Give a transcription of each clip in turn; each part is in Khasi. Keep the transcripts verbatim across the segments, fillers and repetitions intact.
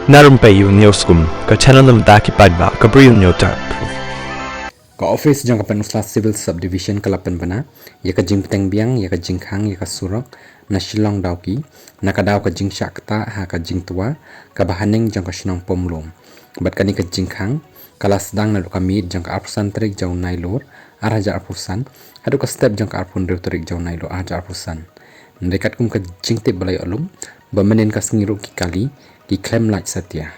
Na rympei ïa u News Kum, ka channel na bynta ki paidbah, ka Bri u News Tap. Ka office jong ka Pynursla Civil Subdivision ka la pynbna ïa ka jingbteng biang ïa ka jingkhang ïa ka surok na Shillong Dawki, na ka daw ka jingshah ktah ha ka jingtwa kaba haneng jong ka shnong Pumlum. Bad kane ka jingkhang ka la sdang naduh ka miet jong ka arphew san tarik jong u Nailur ar hajar arphew san haduh ka step jong ka arphew hynriew tarik jong u Nailur ar hajar arphew san. Hynrei katkum ka jingtip ba la ïoh lum, ba mynhynnin ka sngi ruh ki kali ki khlem lait satia.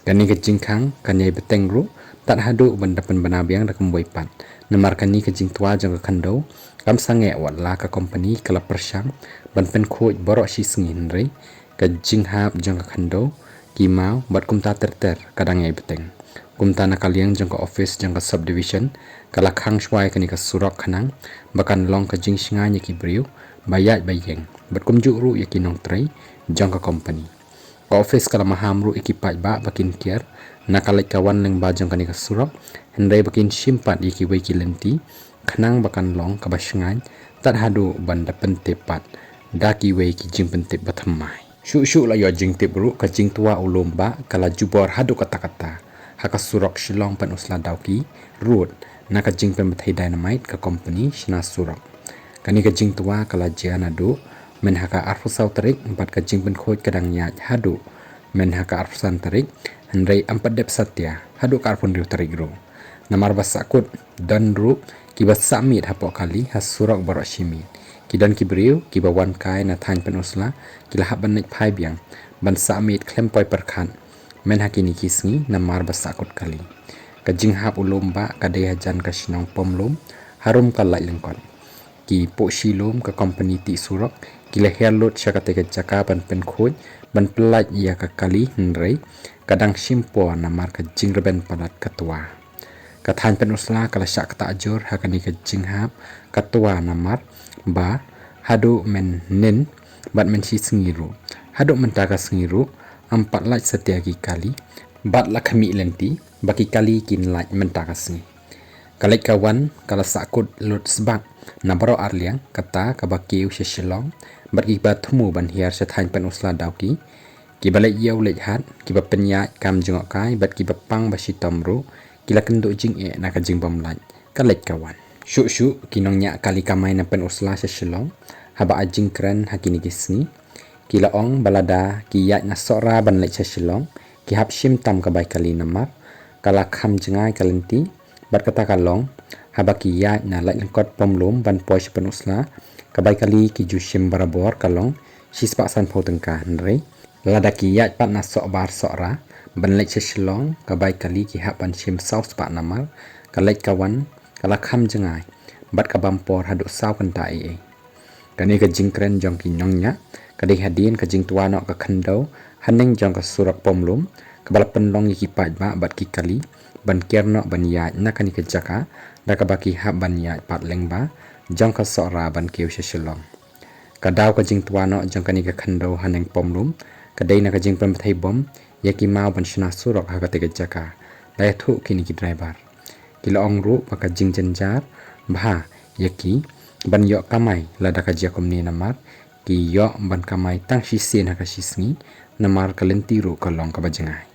Kane ka jingkhang kan ïai bteng ruh tad haduh ban da pynbna biang da kumwei pat. Namar kane ka jingtwa jong ka khyndew kam sangeh, wat la ka company ka la pyrshang ban pynkhuid baroh shi sngi, hynrei ka jinghap jong ka khyndew, ki maw bad kumta ter ter ka dang ïai bteng. Kumta na ka liang jong ka office jong ka subdivision ka la khang shuwa ïa kane ka surok khnang ba kan long ka jingshngaiñ ïa ki briew ba ïaid ba ïeng, bad kumjuh ruh ïa ki nongtrei jong ka company. Ka office ka la maham ruh ïa ki paidbah ba kin kiar na ka leit ka wan lyngba jong kane ka surok, hynrei ba kin shim pat ïa kiwei ki lynti khnang ba kan long kaba shngaiñ tad haduh ban da pyntip pat da kiwei ki jingpyntip ba thymmai. Shuh shuh la ïoh jingtip ruh, ka jingtwa u lum bah ka la jubor haduh katta katta ha ka surok Shillong Pynursla Dawki Road na ka jingpynbthei dynamite ka company shna surok. Kane ka jingtwa ka la jia naduh mynha ka arphew saw tarik, bad ka jingpynkhuid ka dang ïaid haduh mynha ka arphew san tarik, hynrei ym pat dep satia haduh ka arphew hynriew tarik ruh. Namar ba sahkut don ruh kiba sah miet hapoh kali ha surok baroh shi miet. Ki don ki briew kiba wan kai na thaiñ Pynursla ki la hap ban leit phai biang ban sah miet khlem poi pyrkhat mynha kine ki sngi namar ba sahkut kali. Ka jinghap u lum bah ka dei hajan ka shnong Pumlum, harum ka lait lyngkot. Ki pohshi lum ka company tih surok ki la hiar lut sha katei ka jaka ban pynkhuid ban pyllait ïa ka kali, hynrei ka dang shim por namar ka jingrben palat ka twa. Ka thaiñ Pynursla ka la shah ktah jur ha kane ka jinghap ka twa namar ba haduh mynhynnin bad mynshi sngi ruh, haduh mynta ka sngi ruh ym pat lait satia ki kali, bad la khmih lynti ba ki kali kin lait mynta ka sngi. Ka leit ka wan ka la sahkut lut sbak na baroh arliang, kata kaba kiew sha Shillong bad kiba thmu ban hiar sha thaiñ Pynursla Dawki. Kiba leit ïew leit hat, kiba pynïaid kam jngohkai bad kiba pang ba shitom ruh ki la kynduh jingeh na ka jingbym lait ka leit ka wan. Shuh shuh ki nongñiah kali kamai na Pynursla sha Shillong haba ai jingkren ha kine ki sngi, ki la ong ba lada ki ïaid na Sohra ban leit sha Shillong ki hap shim tam ka bai kali namar ka la kham jngai ka lynti. Bad kata ka long haba ki ïaid na lait lyngkot Pumlum ban poi sha Pynursla, ka bai kali ki ju shim barabor ka long shispah sanphew tyngka, hynrei lada ki ïaid pat na Sohbar Sohra ban leit sha Shillong, ka bai kali ki hap ban shim saw spah namar ka leit ka wan ka la kham jngai bad ka bam por haduh saw kynta ei ei. Kane ka jingkren jong ki nongñiah ka dei hadien ka jingtwa noh ka khyndew haneng jong ka surok Pumlum, kaba la pynlong ïa ki paidbah bad ki kali ban kiar noh ban ïaid na kane ka jaka, da kaba ki hap ban ïaid pat lyngba jong ka Sohra ban kiew sha Shillong. Ka daw ka jingtwa noh jong kane ka khyndew haneng Pumlum ka dei na ka jingpynbthei bom ïa ki maw ban shna surok ha katei ka jaka, la ïathuh kine ki driver. Ki la ong ruh ba ka jingjynjar bha ïa ki ban ïoh kamai lada ka jia kumne namar ki ïoh ban kamai tang shisien ha ka shisngi namar ka lynti ruh ka long kaba jngai.